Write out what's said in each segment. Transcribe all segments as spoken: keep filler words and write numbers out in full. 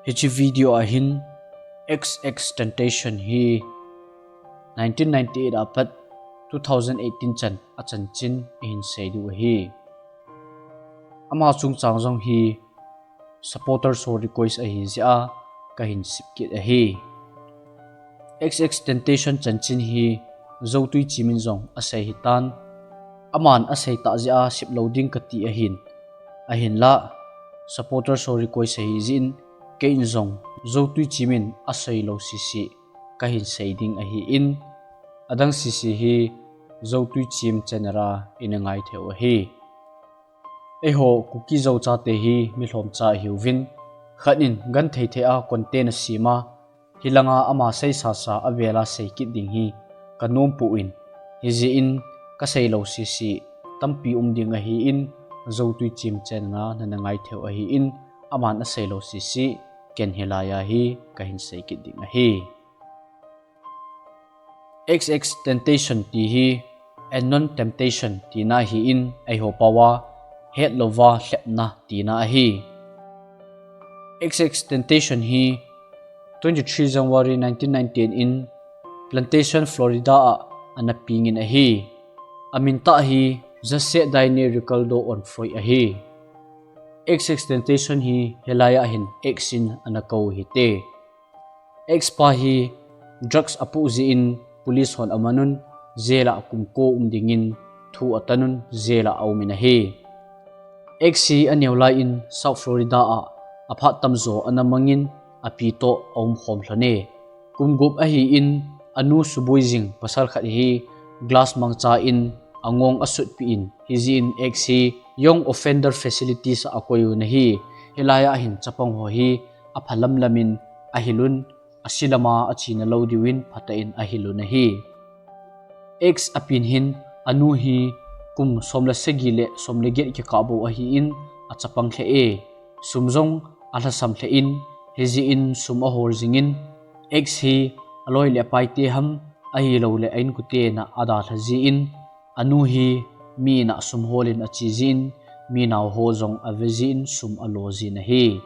Hiche video a hin X X Tentacion hi nineteen ninety-eight apat two thousand eighteen chan a chanchin ihin sei diu ahi. Ama chungchang jong hi supporters ho request ahi jeh a kahin sip kit ahi. X X Tentacion chanchin hi Zotui Chim in jong asei hitan, aman asei tah jeh a sip lou ding kati ahin. Ahinlah, supporters ho request ahi jeh in, kei in jong Zotui Chim in asei lou sese kahin sei ding ahin, adang sese hi Zotui Chim channel a ina ngai thei u ahi. Eiho Kuki Zo chate hi mi lhomcha ihiuvin, khat in genthei thei a content asem a, hilanga ama seisasa avel a sei kit ding hi kanom poi, hijeh in kasei lou sese tampi um ding ahin, Zotui Chim channel a nana ngai thei u ahin, aman asei lou sese ken hilai a hi kahin sei kit ding ahi. X X Tentacion ti hi Unknown Temptation tina ahin, eiho pao a hetlouva lhepna tina ahi. X X Tentacion hi twenty-three January nineteen ninety-eight in Plantation, Florida a ana peng in ahi. Amin tah hi Jesse Daini Ricardo Onfroy ahi. X X Tentacion hi hilai a hin X in ana kou u hite. X pa hi drugs apoh jeh in police hon aman un, jail a kum ko um dingin thu atan un, jail a aum in ahi. X hi aneo lai in South Florida a aphat tamjo ana mangin, api toh aum khom lhon e. Kum gup ahin, anu suboi jing pasal khat hi glass mangcha in angong asutpeh in, hijeh in X hi Young Offender Facilities a akoi un ahi. Hilai a hin chapang ho hi aphalam lam in ahil un, ase lam a achena lou diuvin phatah in ahil un ahi. X apen hin anu hi kum som le sagi le som le get kikah bou ahin, achapang lheh e. Sum jong alhasam lheh in, hijeh in sum ahol jingin, X hi aloi le apaite ham, ahilouleh a inkoten a adalha jeh in, anu hi mi in a sum hol in ache jeh in, mi nao ho jong ave jeh in sum alo jin ahi.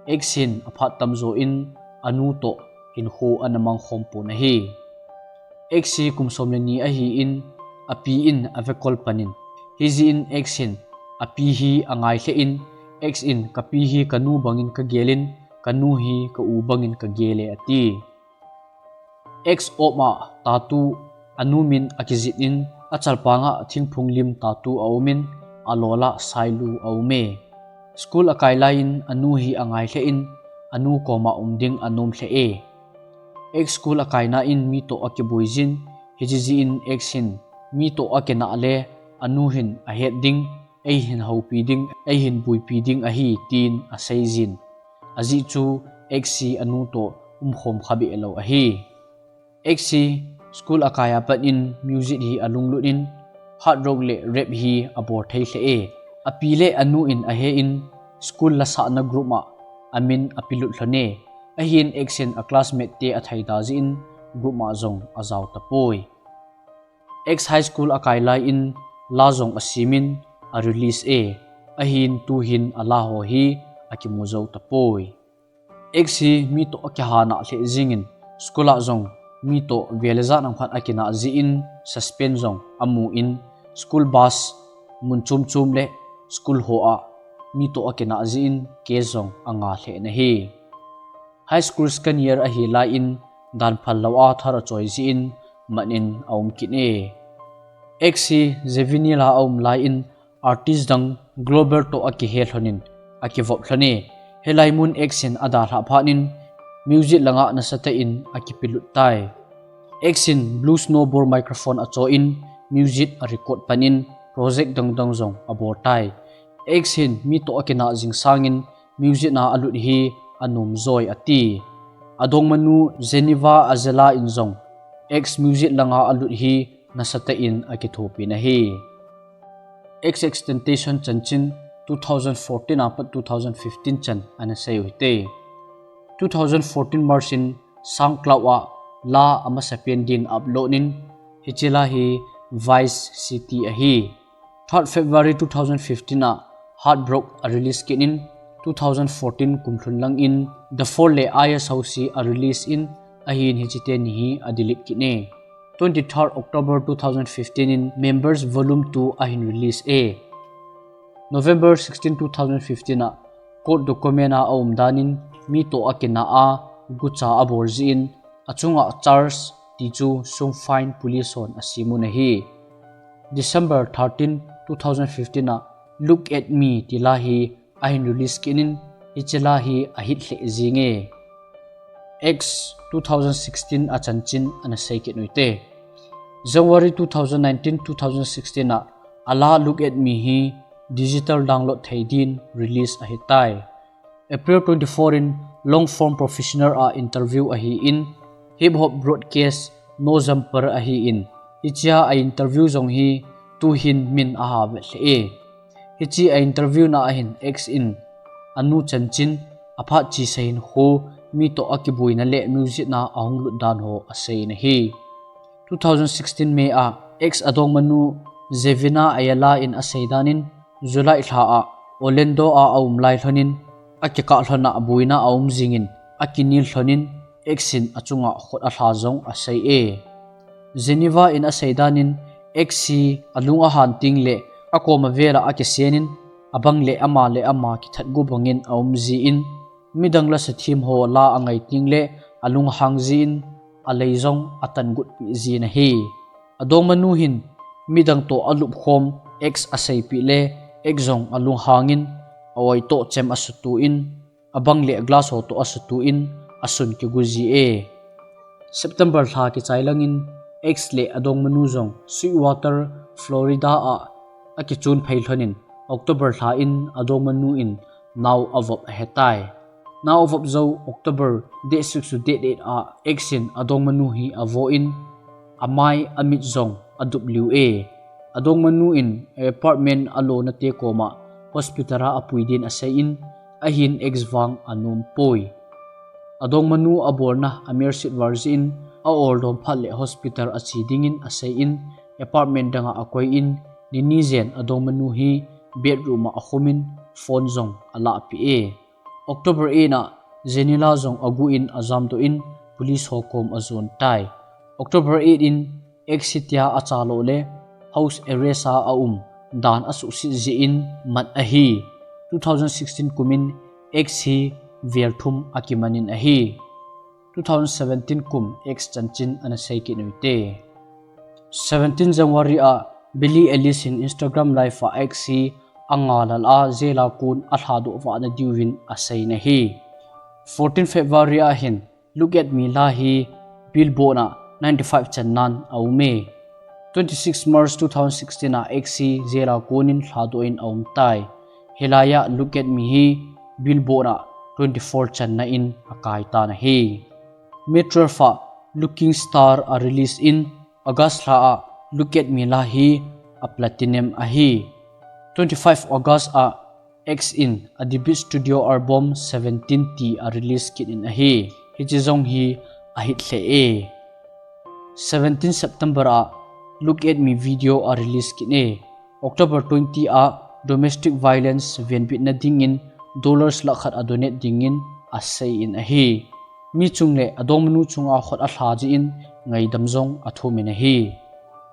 X hin aphat tamjo in anu toh hinkho ana mang khom pon ahi. X hi kum som le ni ahin, api in ave kol pan in, hijeh in X hin api hi angai lheh in, X in kapi hi kanu bangin kagel in, kanu hi ka u bangin kagel e ati. X op a tattoo anu min akijih in, achalpang a thingphung lim tattoo aum in, alol a sailu aum e. School akai lai in anu hi angai lheh in, anu koma um ding anom lheh e. X school akaina in mi toh akiboi jin, hiche jeh in X hin mi toh akinah le anu hin ahet ding, eihin houpi ding, eihin boipi ding ahi, tin asei jin. Ajeh chu X hi anu toh umkhom kha behlou ahi. X hi school akai apat in music hi alunglut in, hard rock le rap hi abol thei lheh e. Api le anu in ahe in, school lasahna group a amin apelut lhon e. Ahin X in a classmate te athei da jeh in group a jong ajao tapoi. X high school akai lai in la jong asem in a release e. Ahin tuhin ala ho hi akimu jou tapoi. X hi mi toh akihana lheh jingin, school a jong mi toh vel le jan ang khat akinah jeh in suspend jong amu in, school bus mun chom chom le school ho a mi toh akinah jeh in case jong anga lheh in ahi. High school second year ahi lai in dan phal lou a thar achoi jeh in mat in aum kit e. X hi juvenile a aum lai in artist dang Glover toh akihe lhon in akivop lhon e. Hilai mun X in adalhah phat in music langa nasatah in akipelut tai. X in Blue Snowball microphone acho in music arecord pan in project dang dang jong abol tai. X hin mi toh akinah jing sangin music na alut hi anom joi ati. Adongmanu Geneva Ajela in jong X music langa alut hi nasatah in akithopi in ahi. X X Tentacion chanchin two thousand fourteen apat two thousand fifteen chan ana sei u hite. Two thousand fourteen March in SoundCloud a la amasapen din upload in, hiche la hi Vice City ahi. Third February two thousand fifteen a Heartbroke a release kit in, two thousand fourteen kum lhun lang in The Fall le I S House hi a release in, ahin hiche teni hi a delete kit e. Twenty-third October two thousand fifteen in Members Volume two ahin release e. November sixteen, two thousand fifteen a court document a aum dan in mi toh a kina a gucha abol jeh in achunga charge ti chu Sung Fine police hon asem un ahi. December thirteen, two thousand fifteen a Look at Me ti la hi ahin release kit in, hiche la hi a hit lheh jing e. X two thousand sixteen a chanchin ana sei kit u hite. January two thousand nineteen, two thousand sixteen a a la Look at Me hi digital download thei din release ahitai. April twenty-four in long form professional a interview ahin, hip hop broadcast No Jumper ahin, hichea a interview jong hi tuhin min aha vet lheh e. Hiche a interview na ahin X in anu chanchin, aphat chesa hinkho, mi toh a kiboina le music na ahung lut dan ho asei in ahi. Two thousand sixteen May a X adongmanu Zevina Ayala in asei dan in, July lha a Orlando a aum lai lhon in, akikah lhon a boina aum jing in, akinel lhon in, X in achunga khut alha jong asei e. Geneva in asei dan in, X hi alung ahan teng le akom avel a akisen in, abang le ama le ama kithat gu bang in aum jin, midang lasa them ho la angai teng le alung ahang jin, alei jong atan got pi jin ahi. Adongmanu hin midang toh alup khom X aseipeh le X jong alunghang in, a-oi toh chem asutu in, abang le glass ho toh asutu in, asun kigu ji e. September lha kichai lang in X le adongmanu jong Sweetwater, Florida a akichun phei lhon in, October lha in adongmanu in nao avop ahetai. Nao avop jou October date six to date eight a X in adongmanu hi avo in, amai amit jong adup liu e. Adongmanu in apartment alona te koma hospital a apui din asei in, ahin X vang anom poi. Adongmanu abolna amersit val jeh in, a-ol dom phat le hospital ache dingin asei in, apartment dang a akoi in, nini jen adongmanu hi bedroom a akhum in, phone jong alah peh e. October eight a Geneva jong agu in ajamdoh in, police ho kom ajon tai. October eight in X hitia acha lou le house arrest a aum dan asuhset jeh in mat ahi. Two thousand sixteen kum in X hi vel thum akiman in ahi. Two thousand seventeen kum X chanchin ana sei kit u hite. Seventeen January a Billie Eilish in Instagram live a X hi angalal a jail a kon alhadoh vahna diuvin asei in ahi. Fourteen February a hin Look at Me la hi Billboard a ninety-five channan aum e. Twenty-six March two thousand sixteen a X hi jail a kon in lhadoh in aum tai. Hilai a Look at Me hi Billboard a twenty-four channa in akai tan ahi. May twelve a Looking Star a release in, August lha a Look at Me la hi a platinum ahi. Twenty-five August a X in a debut studio album Seventeen ti a release kit in ahi. Hiche jong hi a hit lheh e. Seventeen September a Look at Me video a release kit e. October twenty a domestic violence venbitna dingin dollars lakh khat a donate dingin asei in ahi. Mi chung le adongmanu chunga khut alha jeh in ngaidam jong athum in ahi.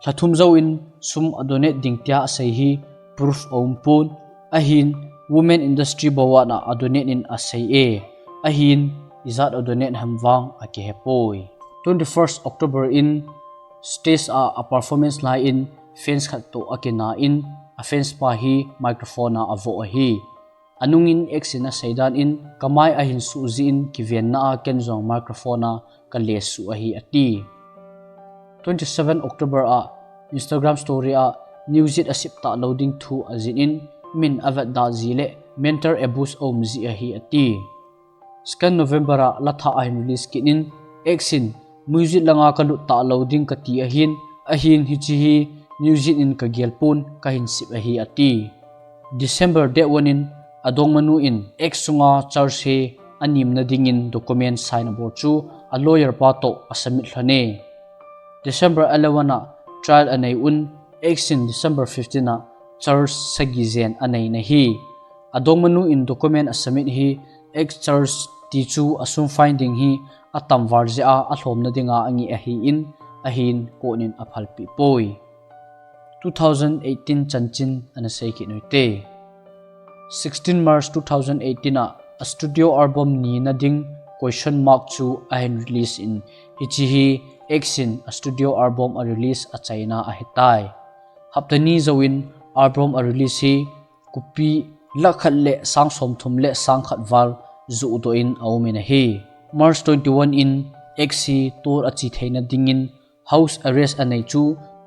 Lha thum jouvin sum a donate ding tia asei hi proof aum pon, ahin women industry bou a na a donate in asei e, ahin ijat a donate ham vang akihe poi. Twenty-first October in stage a a performance lai in fans khat toh akina in a fans pa hi microphone a avoh ahi. Anung in X in asei dan in, kamai ahin suh jeh in kivenna a ken jong microphone a kale suh ahi ati. Twenty-seven October a Instagram story a music asep talou ding thu ajih in, min avet dah jeh le mental abuse aum jeh ahi ati. Second November a la thah ahin release kit in, X in music langa kalut talou ding kati ahin, ahin hiche hi music in kagel pon kahin sep ahi ati. December date one in adongmanu in X sunga charge hi anemna dingin document sign abol chu a lawyer pa toh asubmit lhon e. December eleven a trial anei un, X in December fifteen a charge sagi jen anei in ahi. Adongmanu in document a submit hi X charge ti chu a sum fine ding hi atam val jeh a alhomna dinga angeh ahin, ahin court in aphalpeh poi. Two thousand eighteen chanchin ana sei kit u hite. Sixteen March two thousand eighteen a, a studio album nina ding Question Mark chu ahin release in, hiche hi X in a studio album a release achaina ahitai. Hapta ni jouvin album a release hi copy lakh khat le sang somthum le sang khat val johdoh in aumin ahi. March twenty-one in X hi tour ache theina dingin house arrest anei chu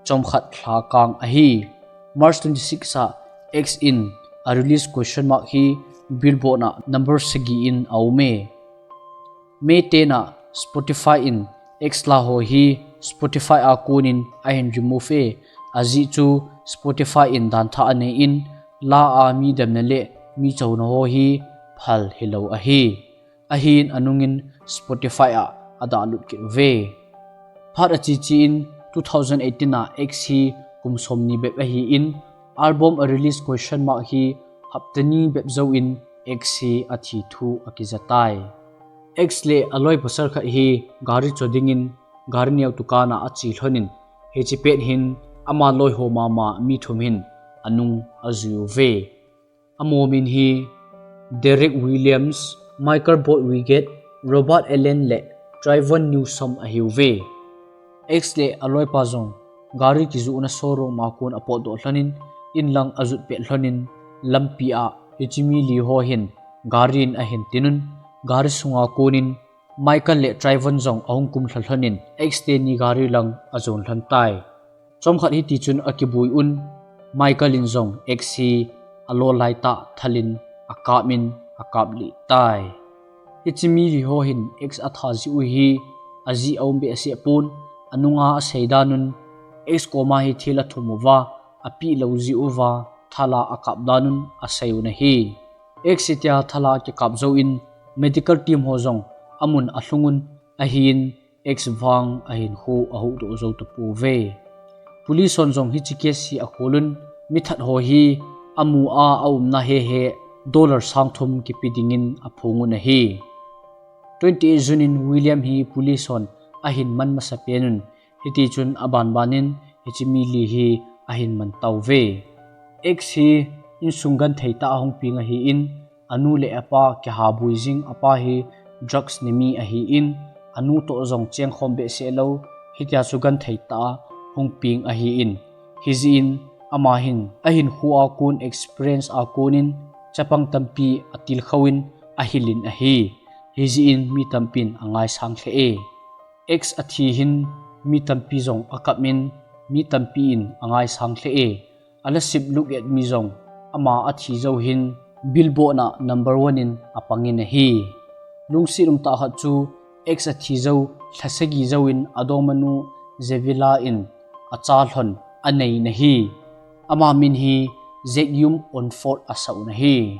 chomkhat lha kang ahi. March twenty-six a X in a release Question Mark hi Billboard a number sagi in aume. May ten a Spotify in X la ho hi Spotify a konin ahin remove e, ajeh chu Spotify in dantha anei in, la a mi demna le mi chouna ho hi phal hilou ahi. Ahin anungin Spotify a adahlut kit uve. Phat ache che in two thousand eighteen a X hi kum somni bep ahin, album a release Question Mark hi hapta ni bep jouvin X hi athi thu akijatai. X le aloi pasal khat hi gari cho dingin gari neo dukan a ache lhonin, hiche pet hin ama loi ho mama mi thum hin anung ajui uve. Amaho min hi Derek Williams, Michael Bortwright, Robert Allen le Trayvon Newsom ahiuve. X le aloipa jong gari kijohna showroom a kon apotdoh lhonin, inlang ajut pet lhonin, lampi a hiche mi li ho hin gari in ahin tinun, gari sunga konin Michael le Trayvon jong ahung kumlha lhonin, X teni gari lang ajon lhon tai. Chomkhat hiti chun akibui un, Michael in jong X hi alo laitah thalin akap in akaplih tai. Hiche mi li ho hin X atha jeh u hi ajeh aum behseh pon, anunga asei dan un, X koma hi thil athum uva, apeh lou jeh uva, thala akap dan un asei u ahi. X hitia thala akikap jouvin, medical team ho jong amun alhung un, ahin X vang ahinkho ahuhdoh jou tapouve. Police hon jong hiche case hi akholun, mithat ho hi amu a aumna hehe dollar sang thum kipe dingin aphong un ahi. Twenty-eight June in William hi police hon ahin man masapen un, hiti chun abanbanin hiche mi li hi ahin man tauve. X hi insung genthei tah a hung peng ahin, anu le apa kihabui jing, apa hi drugs ne mi ahin, anu toh jong chengkhom behseh lou, hitia chu genthei tah a hung peng ahin, hijeh in ama hin ahinkho a kon experience a konin chapang tampi atilkhou in ahilin ahi, hijeh in mi tampin angaisang lheh e. X athi hin mi tampi jong akap in, mi tampi in angaisang lheh e. Alasip Look at Me jong ama athi jou hin Billboard a number one in apangin ahi. Lungset umtah khat chu X athi jou lha sagi jouvin adongmanu Javier in acha lhon anei in ahi. Ama min hi Jacques Yum Unford asah un ahi.